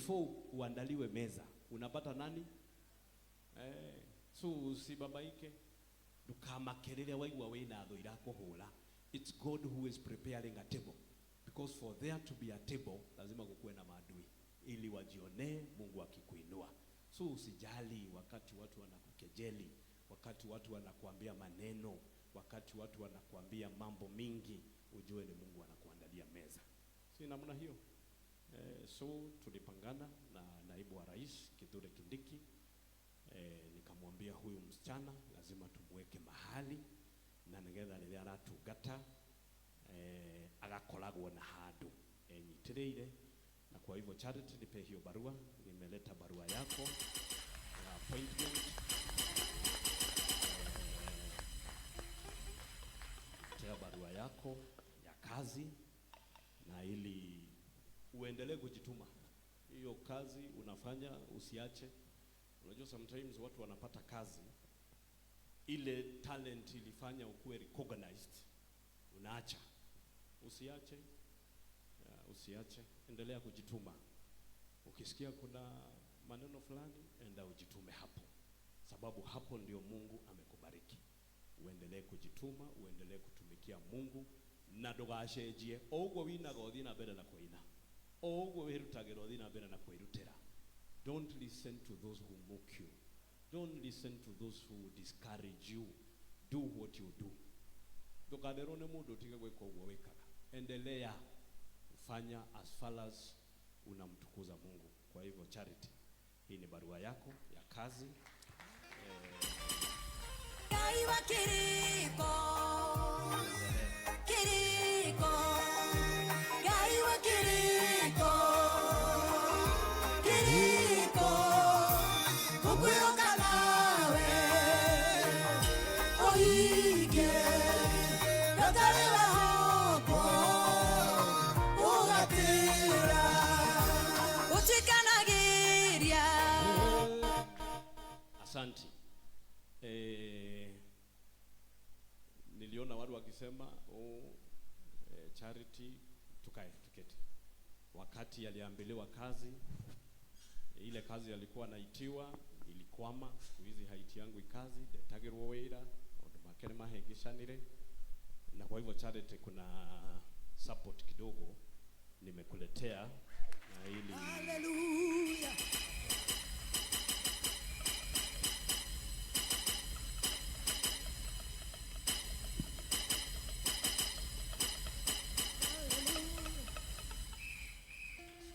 Before uandaliwe meza, unapata nani? Eh, so usibabaike. Ndukamake rĩrĩa waigua wĩna thũ irakũhũra. It's God who is preparing a table. Because for there to be a table, lazima kukuwe na maadui ili wajionee Mungu akikuinua. So usijali wakati watu wanakukejeli, wakati watu wanakuambia maneno, wakati watu wanakuambia mambo mingi, ujue ni Mungu anakuandalia meza. Si namna hiyo? Eh, so tulipangana na naibu wa rais Kithure Kindiki. Eh, nikamwambia huyu msichana lazima tumweke mahali na nigetha rĩrĩa aratungata eh, agakoragwo na handũ enyitĩrĩire. Na kwa hivyo Charity, nipe hiyo barua, nimeleta barua yako ya appointment. Eh, barua yako ya kazi na ili uendelee kujituma. Hiyo kazi unafanya usiache. Unajua sometimes watu wanapata kazi, ile talent ilifanya ukuwe recognized, unaacha. Usiache, usiache, endelea kujituma. Ukisikia kuna maneno fulani, enda ujitume hapo, sababu hapo ndio Mungu amekubariki. Uendelee kujituma, uendelee kutumikia Mungu na ndũgacenjie. O ũguo winaga ũthiĩ na mbere na kũina, o ũguo wĩrutagĩra ũthiĩ na mbere na kwĩrutĩra. Don't listen to those who mock you. Don't listen to those who discourage you. Do what you do. Ndũgatherwo nĩ mũndũ ũtige gwĩka ũguo wĩkaga. Endelea fanya as far as unamtukuza Mungu. Kwa hivyo Charity, hii ni barua yako ya kazi. Ngai wa kĩrĩko, kĩrĩko, Ngai wa kĩrĩko, kĩrĩko, ngũkwĩhoka nawe, ũhingie, ndũtarĩ wehokwo, ũgatĩra, ũtuĩkanagĩria. Asante. Eh, niliona watu wakisema oh, Charity tukae tuketi. Wakati aliambiliwa kazi, ile kazi alikuwa anaitiwa ilikwama. Siku hizi haitiangwi kazi, ndetagirwo wira, maundu make nĩ mahĩngĩcanire, na kwa hivyo Charity, kuna support kidogo nimekuletea na ili Hallelujah.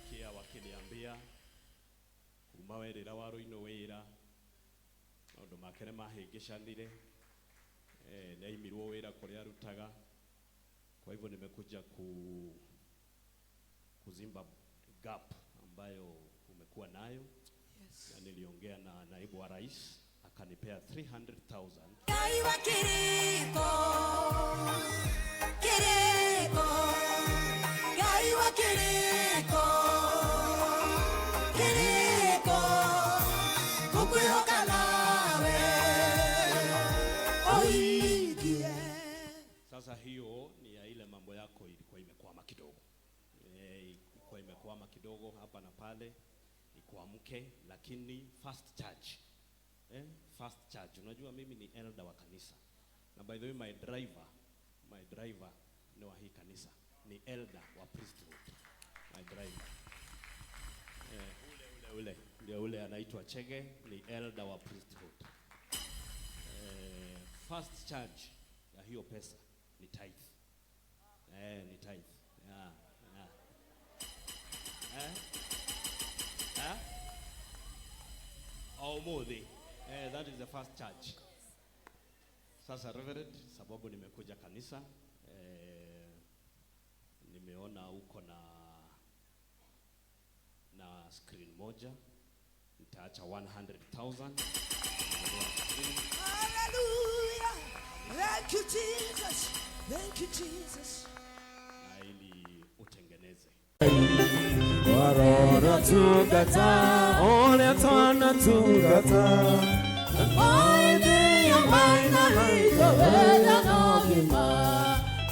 Sikia wakiniambia kuma werĩra waruinũ wĩra maũndũ make nĩ mahĩngĩcanire, eh, nĩ aimirwo wĩra kũrĩa arutaga. Kwa hivyo nimekuja kuzimba gap ambayo umekuwa nayo. Yes. Na niliongea na naibu wa rais akanipea 300,000. Ngai wa kĩrĩko, kĩrĩko, Ngai wa kĩrĩko, kĩrĩko, ngũkwĩhoka nawe, ũhingie. Sasa hiyo ni ya ile mambo yako ilikuwa imekwama kidogo. E, ilikuwa imekwama kidogo hapa na pale, ikuamke, lakini first charge. Eh, first charge. Unajua mimi ni elder wa kanisa. Na by the way my driver ni wa hii kanisa. Ni elder wa priesthood. My driver. Eh, ule ule ule ndio ule anaitwa Chege, ni elder wa priesthood. Eh, first charge ya hiyo pesa ni tithe. Eh, ni tithe. Yeah. Eh? Eh? Oh, Umuthi. Eh, that is the first charge. Sasa Reverend, sababu nimekuja kanisa, eh, nimeona uko na screen moja, nitaacha 100,000. Hallelujah. Thank you, Jesus. Thank you, Jesus. Na ili utengeneze. Warora tungata, ũrĩa twanatungata. Oithia maina maitho wega no ngima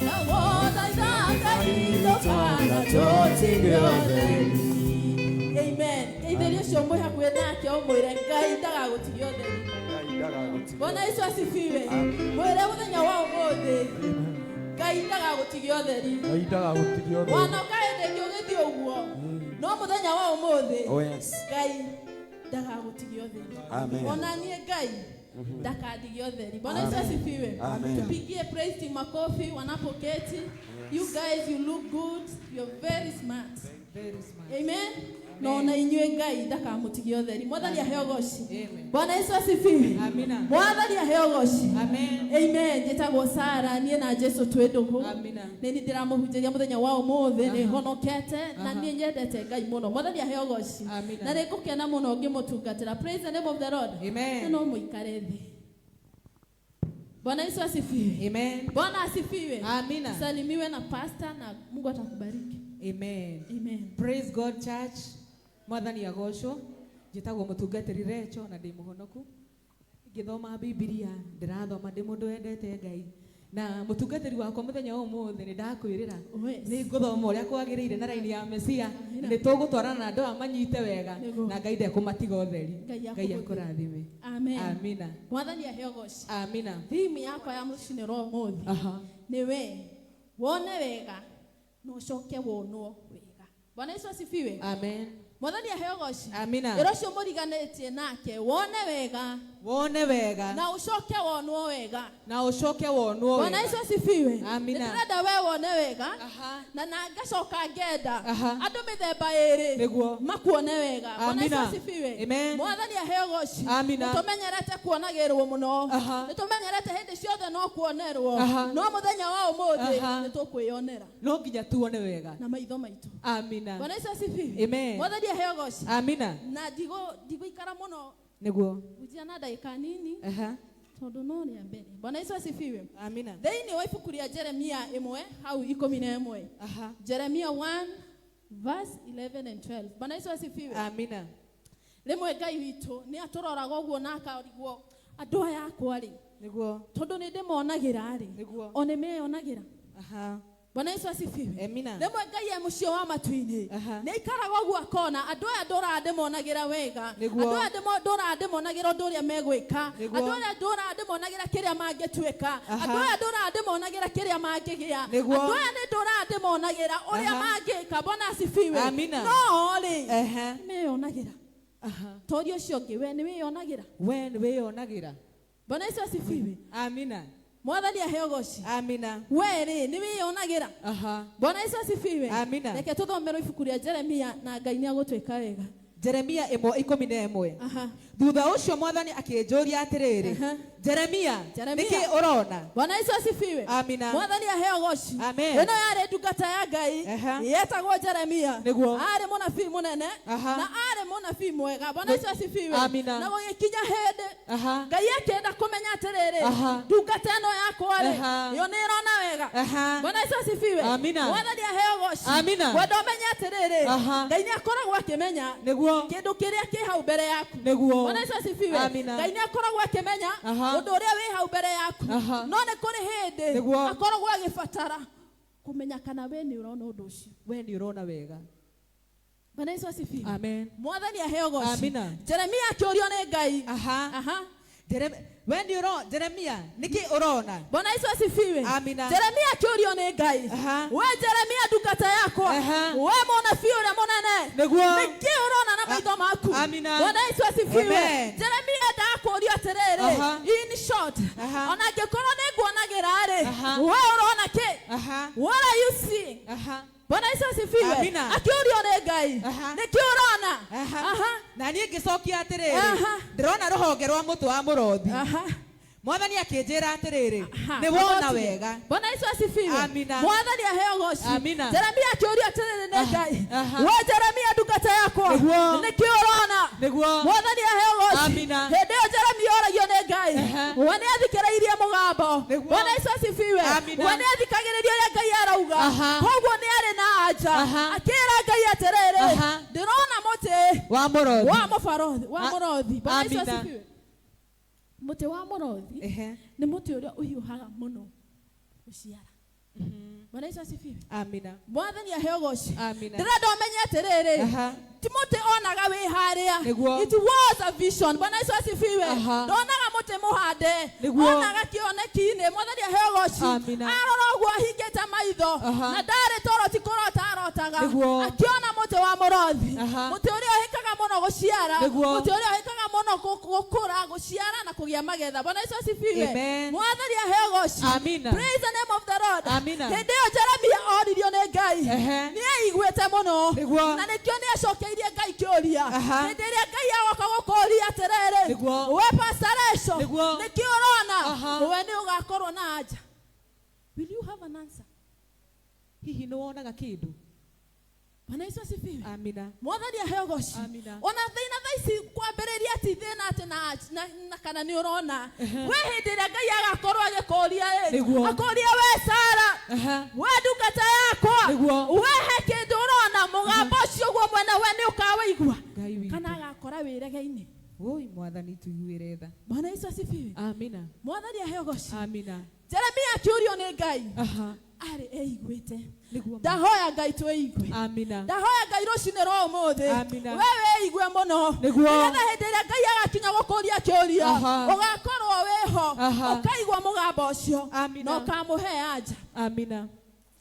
na wona ithaka indo kana tũtige ũtheri. Amen. Geithĩria ũcio mwĩ hakuhĩ nake ũmwĩre Ngai ndagagũtigia ũtheri. Ngai ndagagũtiga. Bwana Yesu asifiwe. Mwĩre mũthenya wa ũmũthĩ Ngai ndagagũtigia ũtheri. Ngai ndagagũtigia ũtheri. Wanoka hĩndĩ ĩngĩ ũgĩthiĩ ũguo, no mũthenya wa ũmũthĩ Oh yes. Ngai ndagagũtigia ũtheri. Amen. Ona niĩ Ngai ndakandigia ũtheri. Bwana Yesu asifiwe. Amen. Tupigie praise team makofi wanapoketi. You guys, you look good. You're very smart. Very smart. Amen. Na ona inyuĩ Ngai ndakamũtigia ũtheri. Mwathani aheo ũgoci. Amen. Bwana Yesu asifiwe. Amina. Mwathani aheo ũgoci. Amen. Amen. Njĩtagwo Sara, niĩ na Jesu twĩ ndũgũ. Amina. Nĩ niĩ ndĩramũhunjĩria mũthenya wa ũmũthĩ, nĩ Aha. honokete na Aha. niĩ nyendete Ngai mũno. Mwathani aheo ũgoci. Amina. Na nĩ ngũkena mũno ngĩmũtungatĩra. Praise the name of the Lord. Amen. Na no mũikare thĩ. Bwana Yesu asifiwe. Amen. Bwana asifiwe. Amina. Salimiwe na pastor na Mungu atakubariki. Amen. Amen. Praise God church. Mwathani agocwo. Njĩtagwo mũtungatĩri Recho na ndĩ mũhonoku. Ngĩthoma Bibilia ndĩrathoma ndĩ mũndũ wendete Ngai. Na mũtungatĩri wakwa mũthenya wa ũmũthĩ nĩ ndakwĩrĩra. Oh, yes. Nĩ ngũthoma ũrĩa kwagĩrĩire na raini ya Mesia. Amina. Nĩ tũgũtwarana na andũ aya manyite wega Nĩguo. na Ngai ndekũmatiga ũtheri. Ngai Ngai akũhũthĩre. akũrathime. Amen. Amina. Mwathani aheo ũgoci. Amina. Thimu yakwa ya mũcinĩ wa ũmũthĩ Aha. nĩ we wone wega na ũcoke wonwo wega. Bwana Yesu asifiwe. Amen. Mwathani aheo ũgoci. Amina. Ĩra ũcio mũriganĩtie nake wone wega Wone wega na ũcoke wonwo wega. na ũcoke wonwo Bwana wega. Yesu asifiwe. Amina. Nĩndĩrenda we wone wega Aha. na na ngacoka ngenda Aha. andũ mĩthemba ĩrĩ Nĩguo. makuone wega. Bwana Yesu Amina. asifiwe. Amen. Mwathani aheo ũgoci. Amina. Nĩtũmenyerete kuonagĩrwo mũno. Aha. Nĩtũmenyerete hĩndĩ ciothe no kuonerwo. Aha. No mũthenya wa ũmũthĩ Aha. nĩtũkwĩyonera No nginya tuone wega. na maitho maitũ. Amina. Bwana Yesu asifiwe. Amen. Mwathani aheo ũgoci. Amina. Na ndigũikara mũno Nĩguo. ngujia na ndagĩka nini Aha. tondũ no rĩa mbere. Bwana Yesu asifiwe. Amina. Thĩinĩ wa ibuku rĩa Jeremia 1 hau 11. Aha. Jeremia 1 verse 11 and 12. Bwana Yesu asifiwe. Amina. Rĩmwe Ngai witũ nĩ atũroraga ũguo na akarigwo andũ aya akwa rĩ Nĩguo. tondũ nĩ ndĩmonagĩra rĩ Nĩguo. o nĩ meyonagĩra. Aha. Bwana Yesu asifiwe. Amina. Rĩmwe Ngai e mũciĩ wa matu-inĩ Aha. nĩ aikaraga ũguo akona andũ aya ndũraga ndĩmonagĩra wega, Nĩguo. andũ aya ndũraga ndĩmonagĩra ũndũ ũrĩa megwĩka, Nĩguo. andũ aya ndũraga ndĩmonagĩra kĩrĩa mangĩtuĩka, Aha. andũ aya ndũraga ndĩmonagĩra kĩrĩa mangĩgĩa, Nĩguo. andũ aya nĩ ndũraga ndĩmonagĩra ũrĩa Aha. mangĩka. Bwana asifiwe. Amina. No rĩ Ehe. meyonagĩra. Aha. Toria ũcio ũngĩ, we nĩ wĩyonagĩra. We nĩ wĩyonagĩra. Bwana Yesu asifiwe. Amina. Mwathani aheo ũgoci. Amina. We rĩ nĩ wĩyonagĩra. Aha. Bwana Yesu asifiwe. Amina. Reke tũthomerwo ibuku rĩa Jeremia na Ngai nĩ agũtwĩka wega. Jeremia 1:11. Aha. Thutha ũcio Mwathani akĩnjũria atĩrĩrĩ, Aha. Jeremia, Jeremia. nĩkĩ ũrona? Bwana Yesu asifiwe. Amina. Mwathani aheo ũgoci. Amen. Ĩno yarĩ ndungata ya Ngai Aha. yetagwo Jeremia. Nĩguo. Arĩ mũnabii mũnene Aha. na arĩ mũnabii mwega. Bwana Yesu asifiwe. Amina. Na gũgĩkinya hĩndĩ Aha. Ngai akĩenda kũmenya atĩrĩrĩ, Aha. ndungata ĩno yakwa rĩ, Aha. yo nĩ ĩrona wega. Aha. Bwana Yesu asifiwe. Amina. Mwathani aheo ũgoci. Amina. Wenda ũmenye atĩrĩrĩ, Aha. Ngai nĩ akoragwo akĩmenya Nĩguo. kĩndũ kĩrĩa kĩ hau mbere yaku. Nĩguo. Bwana Yesu asifiwe. Amina. Ngai nĩ akoragwo akĩmenya Aha. ũndũ ũrĩa wĩ hau mbere yaku. Aha. No nĩ kũrĩ hĩndĩ Nĩguo. akoragwo agĩbatara kũmenya kana we nĩ ũrona ũndũ ũcio. We nĩ ũrona wega. Bwana Yesu asifiwe. Amen. Mwathani aheo ũgoci. Amina. Jeremia akĩũrio nĩ Ngai. Aha. Aha. We nĩ ũro Jeremia, nĩkĩ ũrona? Bwana Yesu asifiwe. Amina. Jeremia akĩũrio nĩ Ngai. Aha. We Jeremia ndungata yakwa. Aha. We mũnabii ũrĩa mũnene. Nĩguo. Nĩkĩ ũrona na maitho maku? Amina. Bwana Yesu asifiwe. Amen. Jeremia ndakũũrio atĩrĩrĩ. Aha. In short, Aha. ona angĩkorwo nĩ nguonagĩra rĩ, Aha. we ũrona kĩ? Aha. What are you seeing? Aha. Bwana Yesu asifiwe. Amina. Akĩũrio nĩ Ngai. Aha. Nĩkĩ ũrona? Aha. Aha. Na niĩ ngĩcokia atĩrĩrĩ, Aha. ndĩrona rũhonge rwa mũtĩ wa mũrothi. Aha. Mwathani akĩnjĩra atĩrĩrĩ, Aha. nĩ wona Agotige. wega. Bwana Yesu asifiwe. Amina. Mwathani aheo ũgoci. Amina. Jeremia akĩũrio atĩrĩrĩ nĩ Aha. Ngai. Aha. We Jeremia ndungata yakwa. Nĩguo. Nĩkĩ ũrona? Nĩguo. Mwathani aheo ũgoci. Amina. Hĩndĩ ĩyo Jeremia oragio nĩ Ngai. Aha. We nĩ athikĩrĩirie mũgambo. Nĩguo. Bwana Yesu asifiwe. Amina. We nĩ athikagĩrĩria ũrĩa Ngai arauga. Aha. Koguo nĩ arĩ na anja. Aha. Akĩra Ngai atĩrĩrĩ, Aha. ndĩrona mũtĩ Wa mũrothi. wa mũbarothi, wa mũrothi. Bwana Yesu Amina. asifiwe. Mũtĩ wa mũrothi Ehe. nĩ mũtĩ ũrĩa ũhiũhaga mũno gũciara. Bwana Yesu asifiwe. Amina. Mwathani aheo ũgoci. Amina. Ndĩrenda ũmenye atĩrĩrĩ, Aha. ti mũtĩ onaga wĩ harĩa. Harĩa. Nĩguo. It was a vision. Bwana Yesu asifiwe. Aha. Ndonaga mũtĩ mũhande. Nĩguo. Onaga kĩoneki-inĩ. Mwathani aheo goci. Amina. Arora ũguo ahingĩte maitho. Aha. Na ndarĩ toro ti kũrota arotaga. Nĩguo. Akĩona mũtĩ wa mũrothi. Aha. Mũtĩ ũrĩa ũhĩkaga mũno gũciara. Nĩguo. Mũtĩ ũrĩa ũhĩkaga mũno gũkũra, gũciara na kũgĩa magetha. Bwana Yesu asifiwe. Amen. Mwathani aheo goci. Amina. Praise the name of the Lord. Amina. Hĩndĩ ĩyo Jeremia oririo nĩ Ngai. Ehe. Nĩ aiguĩte mũno. Nĩguo. Na nĩkĩo nĩ acokeirie Ngai kĩũria. Aha. Hĩndĩ ĩrĩa Ngai agoka gũkũũria atĩrĩrĩ, Nĩguo. we Pastor Rachel, Nĩguo. nĩkĩ ũrona? Aha. We nĩ ũgakorwo na anja. Will you have an answer? Hihi nĩ wonaga kĩndũ? Bwana Yesu asifiwe. Amina. Mwathani aheo goci. Amina. Ona thĩna thaa ici kwambĩrĩria ti thĩna atĩ na kana nĩ ũrona. We hĩndĩ ĩrĩa Ngai agakorwo agĩkũũria ĩ, Nĩguo. akũũrie we Sara, Aha. we ndungata yakwa, Nĩguo. we he kĩndũ ũrona, mũgambo ũcio ũguo mwene we nĩ ũkawĩigua. Ngai witũ. Kana agakora wĩrege-inĩ. Woi Mwathani tuiguĩre tha. Bwana Yesu asifiwe. Amina. Mwathani aheo goci. Amina. Jeremia akĩũrio nĩ Ngai Aha. arĩ eiguĩte. Nĩguo. Ndahoya Ngai twĩigue. Amina. Ndahoya Ngai rũcinĩ rwa ũmũthĩ. Amina. We wĩigue mũno. Nĩguo. Nĩgetha hĩndĩ ĩrĩa Ngai agakinya gũkũria kĩũria, Aha. ũgakorwo wĩho, Aha. ũkaigua mũgambo ũcio, Amina. na ũkamũhe anja. Amina.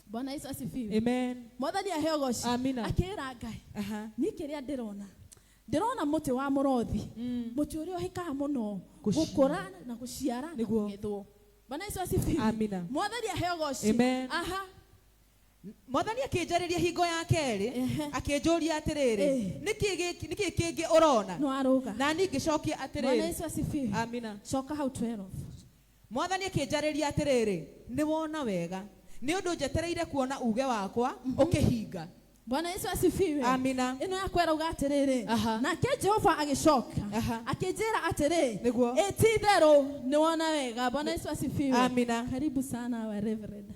Bwana Yesu asifiwe. Amen. Mwathani aheo goci. Amina. Akĩra Ngai, Aha. niĩ kĩrĩa ndĩrona, ndĩrona mũtĩ wa mũrothi, mũtĩ ũrĩa ũhĩkaga mũno Gũciara. gũkũra na gũciara na Nĩguo. kũgethwo. Bwana Yesu asifiwe. Amina. Mwathani aheo goci. Amen. Aha. Mwathani akĩnjarĩria hingo ya kerĩ Ehe. akĩnjũria atĩrĩrĩ, Eh. nĩkĩ nĩkĩ kĩngĩ ũrona? No arũga. Na niĩ ngĩcokia Bwana atĩrĩrĩ. Yesu asifiwe. Amina. Coka hau 12. Mwathani akĩnjarĩria atĩrĩrĩ, nĩ wona wega, nĩ ũndũ njetereire kuona uge wakwa ũkĩhinga. Bwana Yesu asifiwe. Amina. Ĩno yakwa ĩrauga atĩrĩrĩ, Aha. nake Jehova agĩcoka Aha. akĩnjĩra atĩrĩ, Nĩguo. ĩ ti itherũ nĩ wona wega. Bwana Yesu asifiwe. Amina. Karibu sana wa Reverend.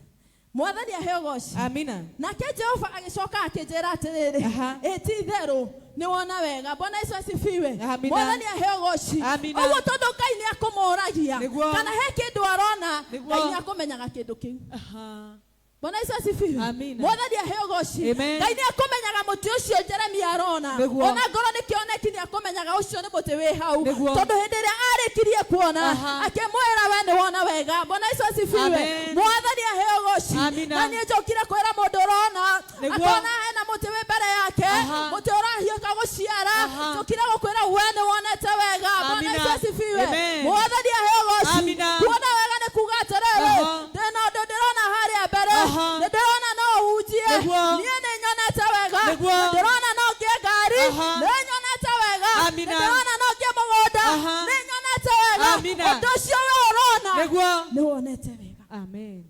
Mwathani aheo goci. Amina. Nake Jehova agĩcoka akĩnjĩra atĩrĩrĩ, Aha. ĩ ti itherũ nĩ wona wega. Bwana Yesu asifiwe. Amina. Mwathani aheo goci. Amina. Ũguo tondũ Ngai nĩ akũmũragia Nĩguo. kana he kĩndũ arona, Nĩguo. Ngai nĩ akũmenyaga kĩndũ kĩu. Aha. Bwana Yesu asifiwe. Amina. Mwathani aheo goci. Amen. Ngai nĩ akũmenyaga mũtĩ ũcio Jeremia arona. Nĩguo. Ona ngorwo nĩ kĩoneki nĩ akũmenyaga ũcio nĩ mũtĩ wĩ hau. Nĩguo. Tondũ hĩndĩ ĩrĩa arĩkirie kuona, Aha. akĩmwĩra we nĩ wona wega. Bwana Yesu asifiwe. Amen. Mwathani aheo goci. Amina. Na niĩ njokire kwĩra mũndũ ũrona, Nĩguo. akona hena mũtĩ wĩ mbere yake, Aha. mũtĩ ũrahiũka gũciara. Aha. Njokire gũkwĩra we nĩ wonete wega. Bwana Amina. Yesu asifiwe. Amen. Mwathani aheo goci. Amina. Kuona wega nĩ kuga atĩrĩrĩ, Aha. ndĩna ũndũ ndĩrona harĩa mbere. Aha. Nĩ ndĩrona no hunjie. Nĩguo. Niĩ nĩ nyonete wega. Nĩguo. Ndĩrona no ngĩe ngari. Aha. Nĩ nyonete wega. Amina. Nĩ ndĩrona no ngĩe mũgũnda. Aha. Nĩ nyonete wega. Amina. Ũndũ ũcio we ũrona Nĩguo. nĩ wonete wega. Amen.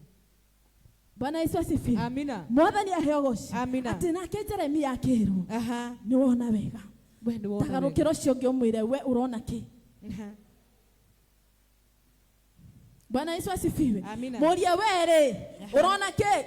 Bwana Yesu asifiwe. Amina. Mwathani aheo goci. Amina. Atĩ nake Jeremia akĩrwo Aha. nĩ wona wega. We nĩ wona wega. Tagarũkĩra ũcio ũngĩ ũmwĩre we ũrona kĩ. Aha. Bwana Yesu asifiwe. Amina. Mũrie we rĩ ũrona kĩ.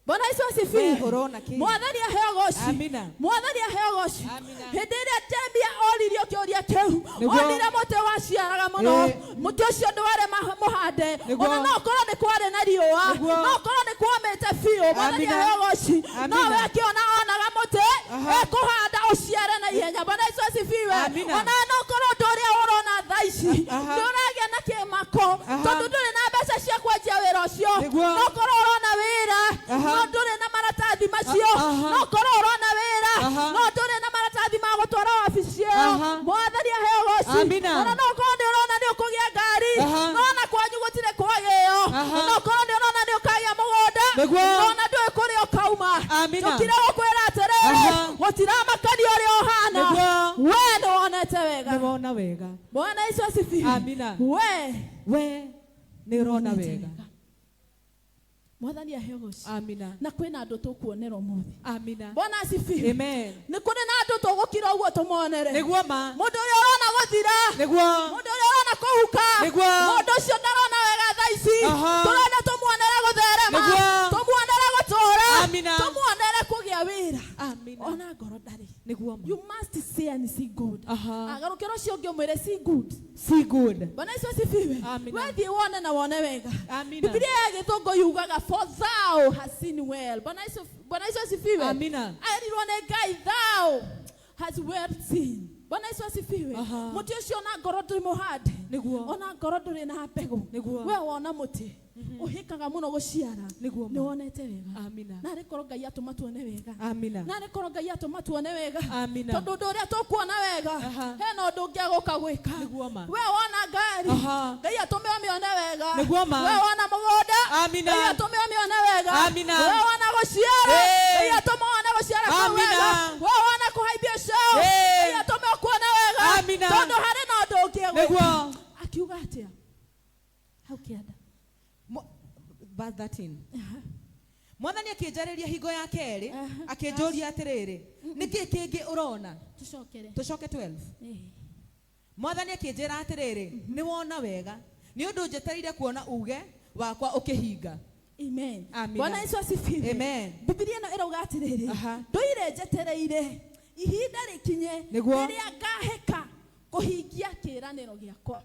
Bwana Yesu asifiwe. We ũrona kĩ? Mwathani aheo goci. Amina. Mwathani aheo goci. Amina. Hĩndĩ ĩrĩa Jeremia oririo kĩũria kĩu, Nĩguo. onire mũtĩ waciaraga mũno. Ĩ. Mũtĩ ũcio ndwarĩ mũhande. Nĩguo. Ona no ũkorwo nĩ kwarĩ na riũa, Nĩguo. no ũkorwo nĩ kuomĩte biũ. Mwathani Amina. aheo goci. No Amina. we akĩona onaga mũtĩ Aha. ĩkũhanda ũciare na ihenya. Bwana Yesu asifiwe. Amina. Ona no ũkorwo ũndũ ũrĩa ũrona thaa ici Aha. nĩ ũragĩa na kĩmako Aha. tondũ ndũrĩ na mbeca cia kwanjia wĩra ũcio. Nĩguo. No ũkorwo ũrona wĩra Aha. no ndũrĩ na maratathi macio. Aha. No ũkorwo ũrona wĩra Aha. no ndũrĩ na maratathi ma gũtwara wabici ĩyo. Aha. Mwathani aheo goci. Amina. Ona no ũkorwo nĩ ũrona nĩ ũkũgĩa ngari Aha. no ona kwanyu gũtirĩ kwagĩo. Aha. No ũkorwo nĩ ũrona nĩ ũkagĩa mũgũnda Nĩguo. no ona ndũĩ kũrĩa ũkauma. Amina. Njũkire gũkwĩra atĩrĩrĩ, Aha. gũtiramakania ũrĩa ũhana. Nĩguo. We nĩ wonete wega. Nĩ wona wega. Bwana Yesu asifiwe. Amina. We We nĩ ũrona wega. Mwathani aheo goci. Amina. Na kwĩna andũ tũkuonera ũmũthĩ. Amina. Bwana asifiwe. Amen. Nĩ kũrĩ na andũ tũgũkira ũguo tũmonere. Nĩguo ma. Mũndũ ũrĩa ũrona gũthira. Nĩguo. Mũndũ ũrĩa ũrona kũhuka. Nĩguo. Mũndũ ũcio ndarona wega thaa ici. Aha. Tũrenda tũmuonere gũtherema. Nĩguo. Tũmuonere gũtũra. Amina. Tũmuonere kũgĩa wĩra. Amina. Ona ngoro ndarĩ. Nĩguo ma. You must say and see good. Aha. Agarũkĩra ũcio ũngĩ ũmwĩre see good. See good. Bwana Yesu asifiwe. Amina. Wethiĩ wone na wone wega. Amina. Biblia ya Gĩthũngũ yugaga for thou hast seen well. Bwana Yesu asifiwe. Amina. Erirwo nĩ Ngai thou. has well seen. Bwana Yesu asifiwe. Aha. Muti ucio ona ngoro nduri muhande. Nĩguo. Ona ngoro nduri na mbegu. Nĩguo. We wona muti uhikaga muno guciara. Nĩguo ma. Nĩ wonete wega. Amina. Narĩ korwo Ngai atũma tuone wega. Amina. Narĩ korwo Ngai atũma tuone wega. Amina. Tondũ ũndũ ũrĩa tũkuona wega Aha. hena ũndũ ũngĩ agũka gwĩka. Nĩguo ma. We wona ngari Aha. Ngai atũme ũmĩone wega. Nĩguo ma. We wona mũgũnda Amina. Ngai atũme ũmĩone wega. Amina. We wona gũciara Ĩĩ. Ngai atũme wone gũciara kũu Amina. wega. We wona kũhaimbia ceo Ĩĩ. Ngai atũme ũkuone wega. Amina. Tondũ harĩ na ũndũ ũngĩ egwĩka. Nĩguo. Akiuga atĩa hau kĩanda. Verse 13. Mwathani akĩnjarĩria hingo ya kerĩ akĩnjũria atĩrĩrĩ, nĩkĩ kĩngĩ ũrona? Tũcokere. Tũcoke 12. Ĩĩ. Mwathani akĩnjĩra atĩrĩrĩ, nĩ wona wega, nĩ ũndũ njetereire kuona uge wakwa ũkĩhinga. Amen. Amina. Bwana Yesu asifiwe. Amen. Bibilia ĩno ĩrauga atĩrĩrĩ, Aha. ndũire njetereire ihinda rĩkinye Nĩguo. rĩrĩa ngahĩka kũhingia kĩĩranĩro gĩakwa.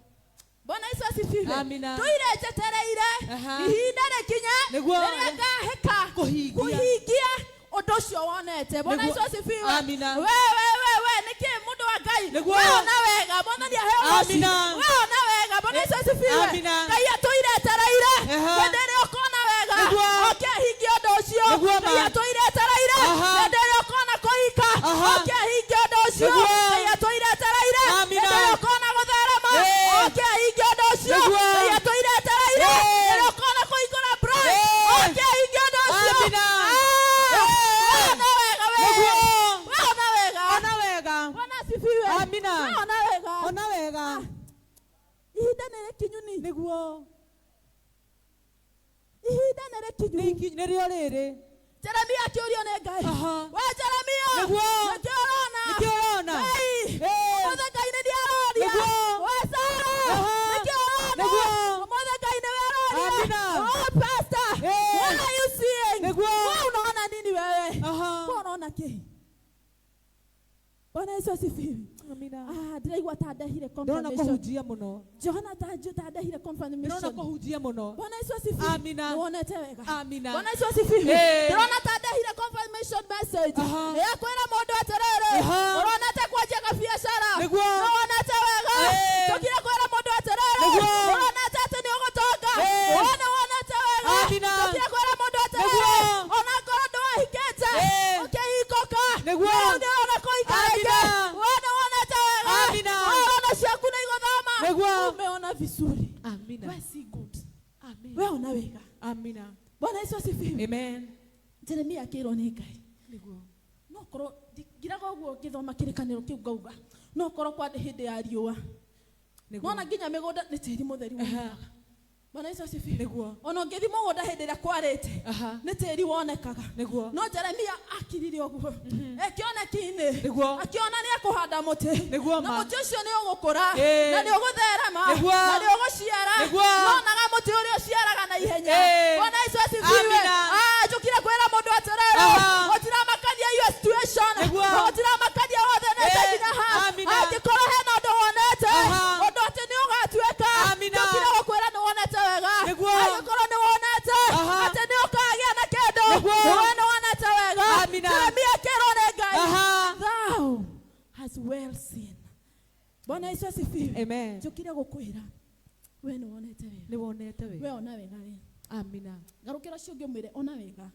Bwana Yesu asifiwe. Amina. Ndũire njetereire Aha. ihinda rĩkinye Nĩguo. rĩrĩa ngahĩka Kũhingia. kũhingia ũndũ ũcio wonete. Bwana Nĩguo. Yesu asifiwe. Amina. We we we we nĩkĩ mũndũ wa Ngai? Nĩguo. We ona wega Mwathani aheo ũgoci. Amina. We ona wega Bwana Yesu asifiwe. Amina. Ngai atũire etereire Aha. hĩndĩ ĩrĩa ũkona wega Nĩguo. oke ahingie ũndũ ũcio. Nĩguo ma. Ngai atũire etereire Aha. hĩndĩ ĩrĩa ũkona kũhika Aha. oke ahingie ũndũ ũcio. Nĩguo. Ngai atũire etereire Amina. hĩndĩ ĩrĩa ũkona gũtherema Ĩĩ. oke ahingie ũndũ ũcio. Nĩguo. Ngai atũire etereire Ĩĩ. hĩndĩ ĩrĩa ũkona kũhingũra branch Ĩĩ. oke ahingie ũndũ ũcio. Amina. Ah. Ĩĩ. We ona wega we. Nĩguo. We ona wega. Ona wega. Bwana asifiwe. Amina. We ona wega. Ona wega. Ihinda nĩ rĩkinyu ni. Nĩguo. Ihinda nĩ rĩkinyu. Nĩrĩo rĩrĩ. Jeremia akĩũrio nĩ Ngai. Aha. We Jeremia. Nĩguo. Nĩkĩ ũrona? Nĩkĩ ũrona? Ngai. Ĩĩ. Ũmũthĩ Ngai nĩ niĩ aroria. Nĩguo. We Sara. Aha. Nĩkĩ ũrona? Nĩguo. Ũmũthĩ Ngai nĩwe aroria. Amina. Oh pastor. Ĩĩ. What are you seeing? Nĩguo. We unaona nini wewe? Aha. We unaona kĩ? Bwana Yesu asifiwe. Amina. Ah, ndĩraigua ta ndehire Ndĩrona confirmation. kũhunjia mũno. Johana ta ta ndehire Ndĩrona confirmation. kũhunjia mũno. Bwana Yesu asifiwe. Amina. Nĩwonete wega. Amina. Bwana Yesu asifiwe. Ĩĩ. Ndĩrona ta ndehire confirmation message. Aha. Ya kwĩra mũndũ atĩrĩrĩ, Aha. ũronete kwanjia kabiacara. Nĩguo. Nĩwonete wega. Ĩĩ. Tũkire kwĩra mũndũ atĩrĩrĩ, Nĩguo. ũronete atĩ nĩũgũtonga. Ĩĩ. We nĩwonete wega. Amina. Tũkire kwĩra mũndũ atĩrĩrĩ, Nĩguo. ona ngorwo ndĩwahikĩte, Ĩĩ. ũkĩhingũka. Nĩguo. Rĩu nĩũrona kũhika rĩngĩ. Amina. We nĩwonete wega. Amina. We ũrona ciaku nĩigũthama. Nĩguo. Umeona vizuri. Amina. We see good. Amina. We ona wega. Amina. Bwana Yesu asifiwe. Amen. Jeremia akĩrwo nĩ Ngai. Nĩguo. No korwo ngiraga ũguo ngĩthoma kĩrĩkanĩro kĩu ngauga no korwo kwa hĩndĩ ya riũa. Nĩguo. Nona nginya mĩgũnda nĩ tĩri mũtheri wonekaga. Bwana Yesu asifiwe. Nĩguo. Ona ũngĩthiĩ mũgũnda hĩndĩ ĩrĩa kwarĩte Aha. nĩ tĩri wonekaga. Nĩguo. No Jeremia akirire ũguo ekĩoneki-inĩ Nĩguo. akĩona nĩ ekũhanda mũtĩ Nĩguo na ma. mũtĩ ũcio nĩ ũgũkũra Ĩĩ. na nĩ ũgũtherema Nĩguo. na nĩ ũgũciara Nĩguo. nonaga mũtĩ ũrĩa ũciaraga na ihenya. Ĩĩ. Bwana Yesu asifiwe. Amina. Ah, njũkire kwĩra mũndũ atĩrĩrĩ Aha. gũtiramakania your situation Nĩguo. gũtiramakania wothenete Ĩĩ. nginya ha Amina. angĩkorwo hena ũndũ wonete Aha. ũndũ atĩ nĩ ũgatuĩka Amina. njũkire gũkwĩra nĩ wonete wega Nĩguo. angĩkorwo nĩ wonete Aha. atĩ nĩ ũkagĩa na kĩndũ Nĩguo. we nĩ wonete wega Amina. Jeremia akĩrwo nĩ Ngai Aha. thou has well seen. Bwana Yesu asifiwe. Amen. Njũkire gũkwĩra we nĩ wonete wega Nĩwonete we wega. ona wega we Amina. ngarũkĩra ũcio ũngĩ ũmwĩre ona wega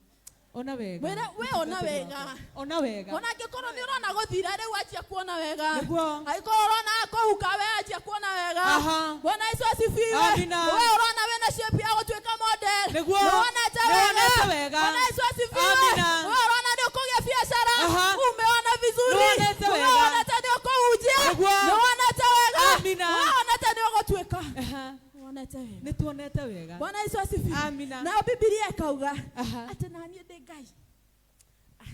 Ona wega. Mwĩre we ona wega Ona wega. ona angĩkorwo nĩ ũrona gũthira rĩu anjia kuona wega Nĩguo. angĩkorwo ũrona kũhuka we anjia kuona wega Aha. Bwana Yesu asifiwe. Amina. We ũrona wĩna shape ya gũtuĩka model Nĩguo. nĩwonete Nĩwonete wega wega. Bwana Yesu asifiwe. Amina. We ũrona nĩ ũkũgĩa biacara Aha. umeona vizuri Nĩwonete We wega. wonete nĩ ũkũhunjia Nĩguo. nĩwonete wega Amina. We wonete nĩ ũgũtuĩka Aha. wonete wega Nĩtuonete wega. Bwana Yesu asifiwe. Amina. Nayo Bibilia ĩkauga Aha. atĩ naniĩ ndĩ Ngai. Ah,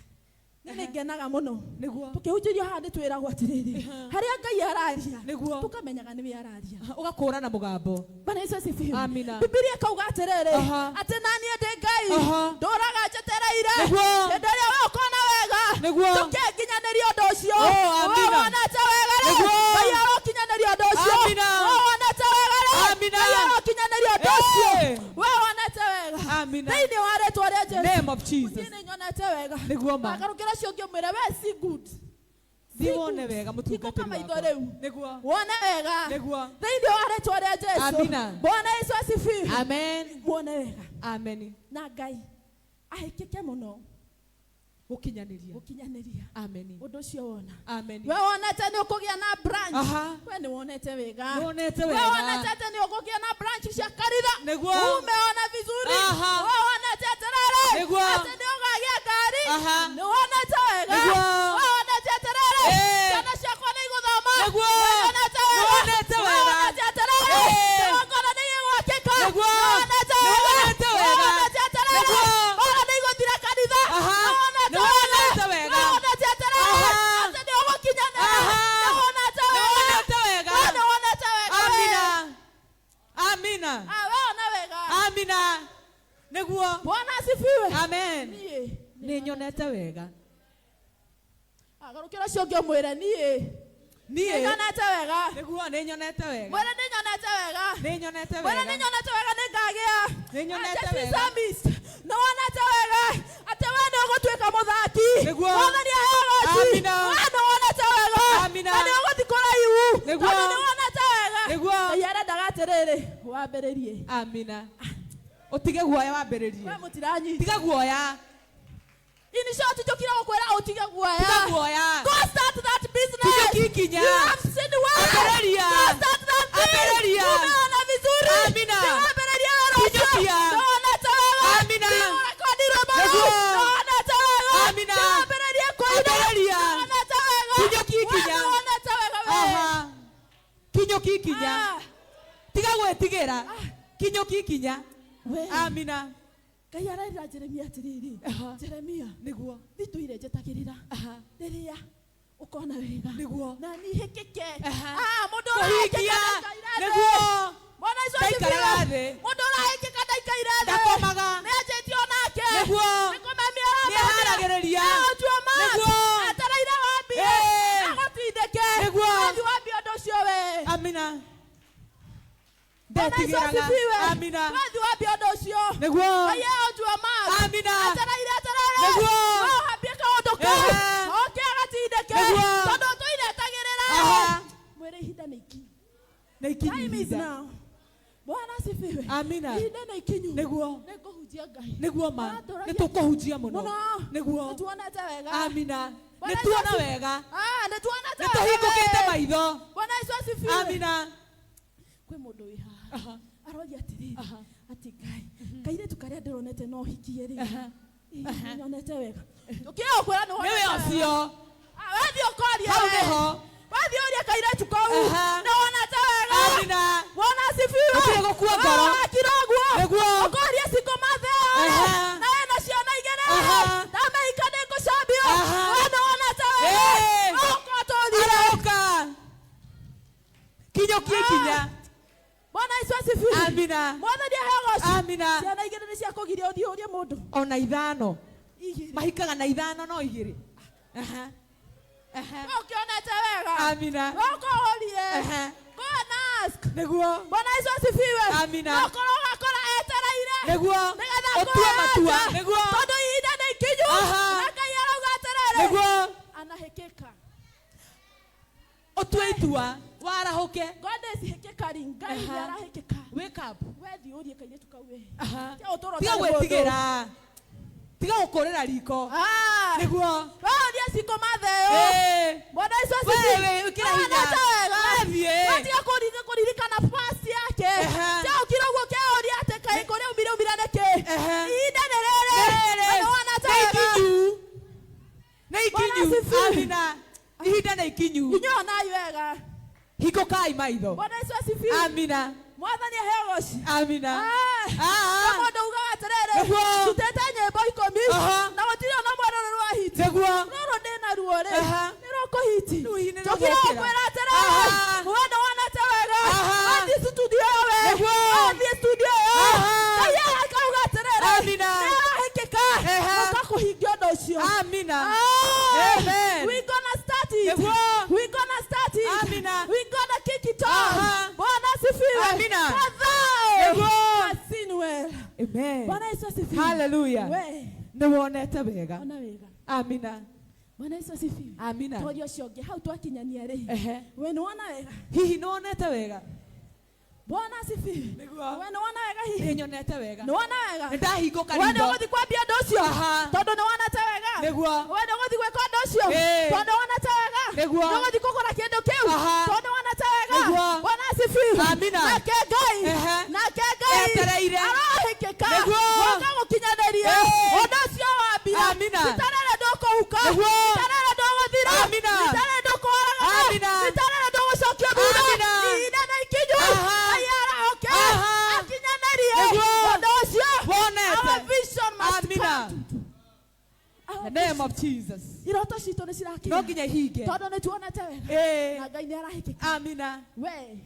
Nĩ nĩngenaga mũno Nĩguo. tũkĩhunjĩrio haha nĩ twĩragwo atĩrĩrĩ harĩa Ngai araria Nĩguo. tũkamenyaga nĩwe araria. Ũgakũrana mũgambo. Bwana Yesu asifiwe. Amina. Bibilia ĩkauga atĩrĩrĩ Aha. atĩ naniĩ ndĩ Ngai Aha. ndũraga njetereire Nĩguo. hĩndĩ ĩrĩa we ũkona wega Nĩguo. tũkĩnginyanĩria ũndũ ũcio Oh, we amina. wonete wega rĩ Nĩguo. Ngai arokinyanĩria ũndũ ũcio Amina. we wonete wega rĩ Amina. Ngai arokinyanĩria ũndũ ũcio Ĩĩ. we wonete wega Amina. thĩinĩ wa rĩtwa rĩa Jesu Name of Jesus. Niĩ nĩ nyonete wega Nĩguo ma. Ngarũkĩra ũcio ũngĩ ũmwĩre we see good Thiĩ wone wega Hingũka mũtungatĩri maitho wakwa. rĩu. Nĩguo. Wone wega. Nĩguo. Thĩinĩ wa rĩtwa rĩa Jesu. Amina. Bwana Yesu asifiwe. Amen. Wone wega. Amen. Na Ngai ahĩkĩke mũno Gũkinyanĩria. gũkinyanĩria Amen. ũndũ ũcio wona. Amen. We wonete nĩ ũkũgĩa na branch. Aha. We nĩ wonete wega. Nĩ wonete We wega. wonete atĩ nĩ ũkũgĩa na branch cia kanitha. Nĩguo. Umeona vizuri. Aha. We wonete atĩrĩrĩ. Nĩguo. Atĩ nĩ ũkagĩa ngari. Aha. Nĩ wonete wega. Nĩguo. We wonete atĩrĩrĩ. Eh. Ciana ciakwa nĩ igũthoma. Nĩguo. We wonete Nĩ wega. wonete We wega. wonete atĩrĩrĩ. Eh. Kĩgongona nĩ gĩgwakĩka. Nĩguo. Nĩ wonete Nĩ wega. wonete We wega. wonete atĩrĩrĩ. Nĩguo. Mara nĩ igũthira kanitha. Aha. Nĩ wonete Nĩ wonete wega. wega. We wonete atĩrĩrĩ. Aha. Atĩ nĩ ũgũkinyanĩra. Aha. Nĩ wonete Nĩ wega. wonete wega. We nĩ wonete wega. Amina. Amina. Ah, we ona wega. Amina. Nĩguo. Bwana asifiwe. Amen. Niĩ. Nĩ nyonete wega. Agarũkĩra ũcio ũngĩ ũmwĩre niĩ. Niĩ. Nĩ nyonete wega. Nĩguo nĩ nyonete wega. Mwĩre nĩ nyonete wega. Nĩ nyonete Mwĩre wega. nĩ nyonete wega nĩ ngagĩa. Nĩ nyonete Ah, Jesse wega. Samis, nĩ wonete wega atĩ we nĩ ũgũtuĩka mũthaki. Nĩguo. Mwathani aheo ũgoci. Amina. We nĩ wonete wega. Amina. Na nĩ ũgũthiĩ kũraihu. Nĩguo. Tondũ nĩ wonete wega. Nĩguo. Ngai arendaga atĩrĩrĩ, wambĩrĩrie. Amina. Ũtige guoya wambĩrĩrie. We mũtiranyita. Tiga guoya. In short, njũkire gũkwĩra ũtige guoya. Tiga guoya. Go start that business. Kinya kikinya. You have seen well. Ambĩrĩria. Go start that thing. Ambĩrĩria. Umeona vizuri. Amina. Nĩwambĩrĩria wĩra ũcio. Kinyũkia. Nĩwonete wega. Amina. Nĩũrekondi rwĩmbo rũu. Nĩguo. Nĩwonete wega. Amina. Nĩwambĩrĩria kũina. Ambĩrĩria. Nĩwonete wega. Kinyũkia ikinya. We nĩwonete wega we. Aha. Kinyũkia ikinya. Ah. Tiga gwĩtigĩra. Kinyũkia ikinya. We. Amina. Ngai arerira Jeremia atĩrĩrĩ. Aha. Jeremia, Nĩguo. nditũire njetagĩrĩra Aha. rĩrĩa ũkona wega Nĩguo. na niĩ hĩkĩke. Aha. Ah, mũndũ Kũhingia. ũrahĩkĩka ndaikaire thĩ. Nĩguo. Bwana Yesu Ndaikaraga asifiwe. thĩ. Mũndũ ũrahĩkĩka ndaikaire thĩ. Ndakomaga. Nĩanjĩtie onake. Nĩguo. Nĩkũmemia aramemia. Nĩaharagĩrĩria. Nĩagũtua mask. Nĩguo. Etereire wambie. Ĩĩ. Agũtindĩke. Nĩguo. Wathiĩ wambie ũndũ ũcio we. Amina. Bwana Yesu Ndetigĩraga. asifiwe. Amina. Wathiĩ wambie ũndũ ũcio. Nĩguo. Ngai agũtua mask. Amina. Etereire, etereire. Nĩguo. No ũhambie kaũndũ kau. Ehe. Oke agatindĩke. Nĩguo. Tondũ ũtũire etagĩrĩra. Aha. Mwĩre ihinda nĩ ikinyu. Nĩ ikinyu Time is ihinda. now. Bwana asifiwe. Amina. Ihinda nĩ ikinyu. Nĩguo. Nĩngũhunjia Ngai. Nĩguo ma. Aratũragia Nĩ tũkũhunjia mũno. Mũno. Nĩguo. Nĩtuonete wega. Amina. Bwana Nĩ Yesu tuona asifiwe. wega. Ah, nĩtuonete Nĩ tũhingũkĩte wega. maitho. Bwana Yesu asifiwe. Amina. Kwĩ mũndũ wĩ haha. Aroria atĩrĩrĩ. Atĩ Ngai, kairĩtu karĩa ndĩronete no hikie rĩ. Ĩ, nĩnyonete wega. Njũkire gũkwĩra nĩwonete Nĩwe wega. ũcio. Ah, wathiĩ ũkorie Hau we. nĩho. Wathiĩ ũrie kairĩtu kau. Aha. Nĩwonete wega. Amina. Bwana asifiwe. Gũtirĩ gũkua ngoro. Wakira ũguo. Nĩguo. Ũkoria cikũ matheo. Aha. Na ena ciana igĩrĩ. Aha. Ndameika nĩngũcambio. Aha. We nĩwonete wega. Ĩĩ. Ũka ũtũũrie. Arahũka. Kinyũkia ikinya. Bwana Yesu asifiwe. Amina. Mwathani aheo ũgoci. Amina. Ciana igĩrĩ nĩ ciakũgiria ũthiĩ ũrie mũndũ. Ona ithano. Igĩrĩ. Mahikaga na ithano no igĩrĩ. Aha. Aha. We ũkĩonete wega. Amina. We ũkorie. Aha. Go and ask. Nĩguo. Bwana Yesu asifiwe. Amina. No ũkorwo ũgakora etereire. Nĩguo. Nĩgetha Ũtue akũhe matua. anja. Nĩguo. Tondũ ihinda nĩ ikinyu. Aha. Na Ngai arauga atĩrĩrĩ. Nĩguo. Anahĩkĩka. Ũtue itua. Warahũke. God is hĩkĩkari. Ngai Aha. nĩarahĩkĩka. Wake up. We thiĩ ũrie kairĩtu kau we. Aha. Tiga gũtũũra Tiga ũtarĩ mũndũ. gwĩtigĩra. Tiga gũkũrĩra riko. Ah. Nĩguo. We ũrie cikũ matheo. Ĩĩ. Bwana Yesu We, asifiwe. we, ĩkĩra hinya. Wonete wega. We thiĩ. We tiga kũririkana past yake. Aha. Tiga ũkira ũguo ũkĩũria atĩ kaĩ kũrĩa umire umire nĩkĩ. Aha. Ihinda nĩ rĩrĩ. Rĩrĩ. Na nĩwonete Nĩ wega. ikinyu. Nĩ Bwana ikinyu. asifiwe. Amina. Ihinda nĩ ikinyu. Inyuĩ onai wega. Hingũkai maitho. Bwana Yesu asifiwe. Amina. Mwathani aheo ũgoci. Amina. Ah. Ah. Kwĩ mũndũ ugaga atĩrĩrĩ, Nĩguo. ndutĩte nyĩmbo ikũmi Aha. na gũtirĩ ona ũmwe rũrũ rwa hiti. Nĩguo. Rũrũ ndĩnaruo rĩ, Aha. nĩ rũkũhiti. Rĩu hihi nĩ Njũkire rũgũkĩra. gũkwĩra atĩrĩrĩ, Aha. we nĩwonete wega. Aha. Wathiĩ studio ĩyo we. Nĩguo. Wathiĩ studio ĩyo. Aha. Ngai akauga atĩrĩrĩ, Amina. nĩarahĩkĩka. Ehe. Ũka kũhingia ũndũ ũcio. Amina. Ah. Amen. We gonna start it. Nĩguo. We gonna start it. Amina. We gonna kick it off. Aha. Bwana asifiwe. Amina. For thou Nĩguo. hast seen well. Amen. Bwana Yesu asifiwe. Hallelujah. We, Nĩ wonete wega. ona wega. Amina. Bwana Yesu asifiwe. Amina. Toria ũcio ũngĩ hau twakinyania rĩ. Ehe. We nĩwona wega. Hihi nĩwonete wega? Bwana asifiwe. Nĩguo. We nĩwona wega hihi? Nĩ nyonete wega. Nĩwona wega? Nĩndahingũka We ritho. nĩũgũthiĩ kwambia ũndũ ũcio? Aha. Tondũ nĩwonete wega? Nĩguo. We nĩũgũthiĩ gwĩka ũndũ ũcio? Ĩĩ. Tondũ nĩwonete wega? Nĩguo. Nĩũgũthiĩ kũgũra kĩndũ kĩu? Aha. Tondũ nĩwonete wega? Nĩguo. Bwana asifiwe. Amina. Nake Ngai. Ehe. Nake Ngai. Etereire. Arahĩkĩka. Nĩguo. Gũka gũkinyanĩria. Ĩĩ. Ũndũ ũcio wambia. Amina. Rita rĩrĩ ndũkũhuka. Nĩguo. Rita rĩrĩ ndũgũthira. Amina. Rita rĩrĩ ndũkũharagana. Amina. Rita rĩrĩ ndũgũcokio thutha. Amina. Ihinda nĩ ikinyu. Aha. Ngai arahũke. Aha. Akinyanĩrie. Nĩguo. Ũndũ ũcio. Wonete. Our vision must Amina. come to The name of Jesus. Iroto citũ nĩ cirakinya. No nginya ihinge. Tondũ nĩ tuonete wega. Ĩĩ. Na Ngai nĩ arahĩkĩka. Amina. We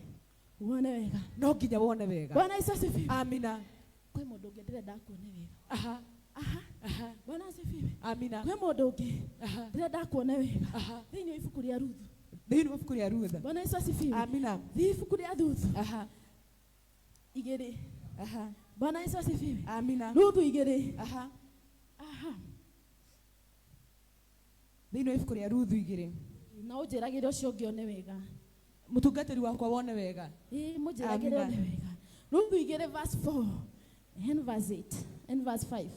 wone wega. No nginya wone wega. Bwana Yesu asifiwe. Amina. Kwĩ mũndũ ũngĩ ndĩrenda kuone wega. Aha. Aha. Aha. Bwana asifiwe. Amina. Kwĩ mũndũ ũngĩ Aha. ndĩrenda kuone wega. Aha. Thĩinĩ wa ibuku rĩa Ruthu. Thĩinĩ wa ibuku rĩa Ruthu. Bwana Yesu asifiwe. Amina. Thĩinĩ ibuku rĩa Ruthu Aha. 2. Aha. Bwana Yesu asifiwe. Amina. Ruthu 2. Aha. Aha. Thĩinĩ wa ibuku rĩa Ruthu 2. Na ũnjĩragĩre ũcio ũngĩ one wega. Mũtungatĩri wakwa wone wega. Ĩĩ mũnjĩragĩre Amina. one wega. Ruthu 2 verse 4 and verse 8 and verse 5.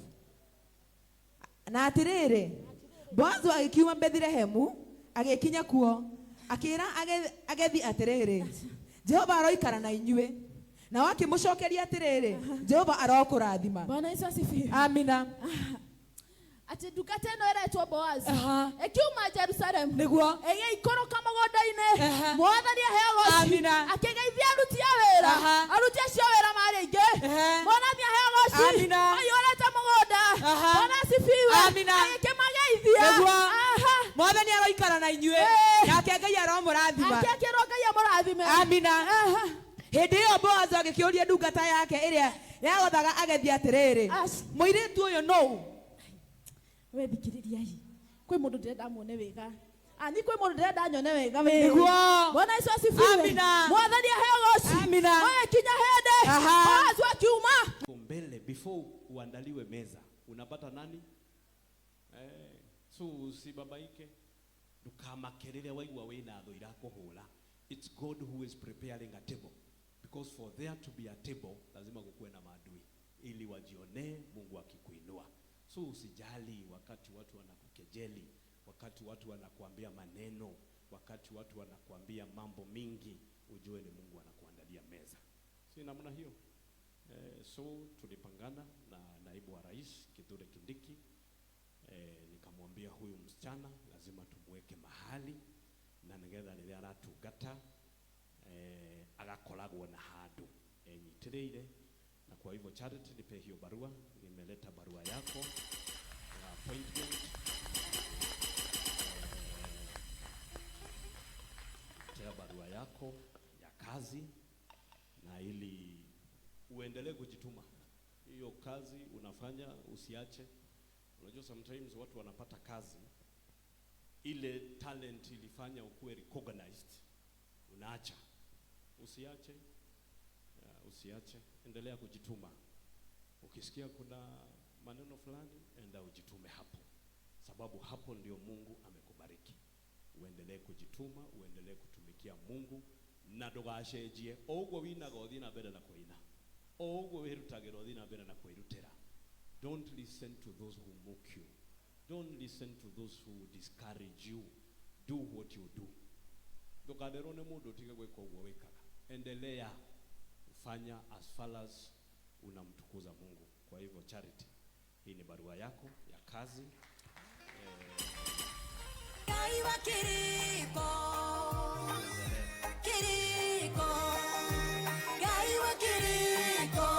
Na atĩrĩrĩ, Boazu agĩkiuma Bethilehemu agĩkinya kuo, akĩĩra agethi atĩrĩrĩ, Jehova aroikara na inyuĩ. Nao akĩmũcokeria atĩrĩrĩ, Jehova arokũrathima. Bwana Yesu asifiwe. Amina. Atĩ ndungata ĩno ĩretwo Boazu Aha. ĩkiuma Jerusalemu Nĩguo. ĩgĩikũrũka mũgũnda-inĩ. Aha. Mwathani aheo goci. Amina. Akĩgeithia aruti a wĩra. Aha. Aruti acio a wĩra marĩ aingĩ. Ehe. Mwathani aheo goci. Amina. Maiyũrĩte mũgũnda. Aha. Bwana asifiwe. Amina. Agĩkĩmageithia. Nĩguo. Aha. Mwathani aroikara na inyuĩ. Ĩĩ. Nake Ngai aromũrathima. Ake akĩrwo Ngai amũrathime. Amina. Aha. Hĩndĩ ĩyo Boazu agĩkĩũria ndungata yake ĩrĩa yagothaga agethi atĩrĩrĩ, As- mũirĩtu ũyũ nũũ? We thikĩrĩriai. Kwĩ mũndũ ndĩrenda muone wega. Ani kwĩ mũndũ ndĩrenda nyone wega we. Nĩguo. Bwana Yesu asifiwe. Amina. Mwathani aheo goci. Amina. Oye kinya hĩndĩ. Aha. Boazu akiuma. Mbele before uandaliwe meza unapata nani? So usibabaike, ndukamakerere waigua wina thũ irakũhũra. It's God who is preparing a table, because for there to be a table lazima kukuwe na maadui ili wajionee Mungu akikuinua. So usijali wakati watu wanakukejeli, wakati watu wanakuambia maneno, wakati watu wanakuambia mambo mingi, ujue ni Mungu anakuandalia meza. Si namna hiyo? So tulipangana na naibu wa rais Kithure Kindiki. Nikamwambia huyu msichana lazima tumweke mahali na nigetha rĩrĩa aratungata agakoragwo na handũ enyitĩrĩire. Na kwa hivyo Charity, nipe hiyo barua. Nimeleta barua yako ya appointment. Barua yako ya kazi, na ili uendelee kujituma. Hiyo kazi unafanya usiache. Unajua sometimes watu wanapata kazi, ile talent ilifanya ukuwe recognized, unaacha. Usiache. Usiache, endelea kujituma. Ukisikia kuna maneno fulani, enda ujitume hapo, sababu hapo ndio Mungu amekubariki. Uendelee kujituma, uendelee kutumikia Mungu na ndũgacenjie. O ũguo winaga ũthiĩ na mbere na kũina, o ũguo wĩrutagĩra ũthiĩ na mbere na kwĩrutĩra. Don't listen to those who mock you. Don't listen to those who discourage you. Do what you do. Ndũgatherwo nĩ mũndũ ũtige gwĩka ũguo wĩkaga. Endelea kufanya as far as unamtukuza Mungu. Kwa hivyo Charity, hii ni barua yako ya kazi. Ngai wa kiriko, kiriko, Ngai wa kiriko,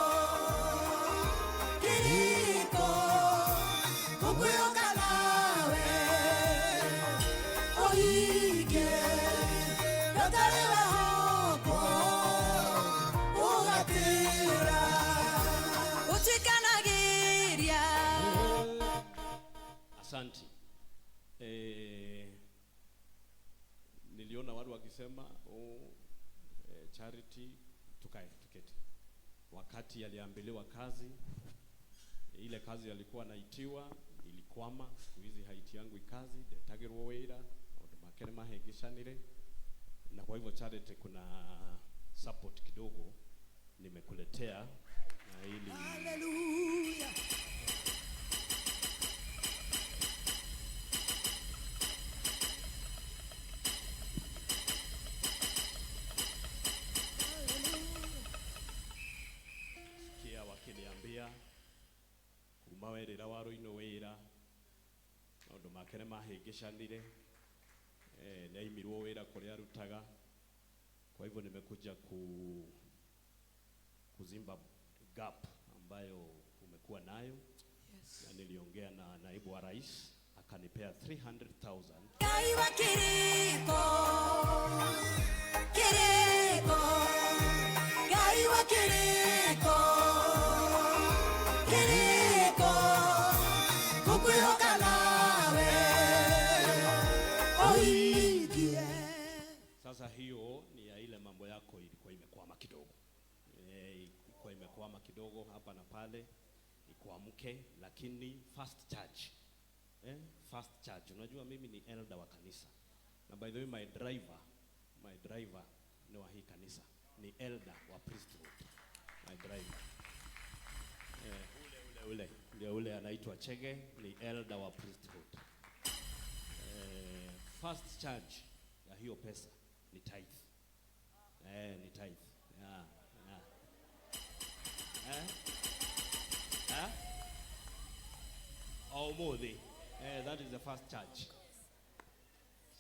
kiriko, ngũkwĩhoka nawe, ũhinge, ndũtarĩ wehokwo, ũgatĩra, ũtuĩkanagĩria. Asante. Niliona watu wakisema Charity tukae tuketi. Wakati aliambiliwa kazi, ile kazi alikuwa anaitiwa ilikuwa imekwama siku hizi, haiti yangu ikazi ndetagirwo wira maundu make nĩ mahĩngĩcanire, na kwa hivyo Charity, kuna support kidogo nimekuletea na ili Hallelujah. Sikia wakiniambia kuma werĩra waruinũ wĩra maũndũ make nĩ mahĩngĩcanire, nĩ aimirwo wĩra kũrĩa arutaga. Kwa hivyo nimekuja kuzimba gap ambayo umekuwa nayo. Yes. Na niliongea na naibu wa rais akanipea 300,000. Ngai wa kiriko, kiriko, Ngai wa kiriko, kiriko, ngũkwĩhoka nawe ũhingie. Sasa hiyo ni ya ile mambo yako ilikuwa imekwama kidogo. Ilikuwa imekwama kidogo hapa na pale, ikuamke, lakini first charge. First charge. Unajua mimi ni elder wa kanisa. Na by the way my driver ni wa hii kanisa. Ni elder wa priesthood. My driver. Ule ule ule ndio ule anaitwa Chege, ni elder wa priesthood. First charge ya hiyo pesa ni tithe. Ni tithe. Yeah. Eh? Eh? Oh, Modi. That is the first charge.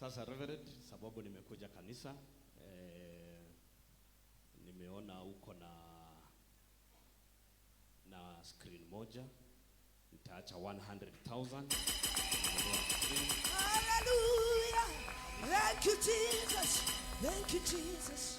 Sasa Reverend, sababu nimekuja kanisa, nimeona uko na screen moja, nitaacha 100,000. Hallelujah. Thank you, Jesus. Thank you, Jesus.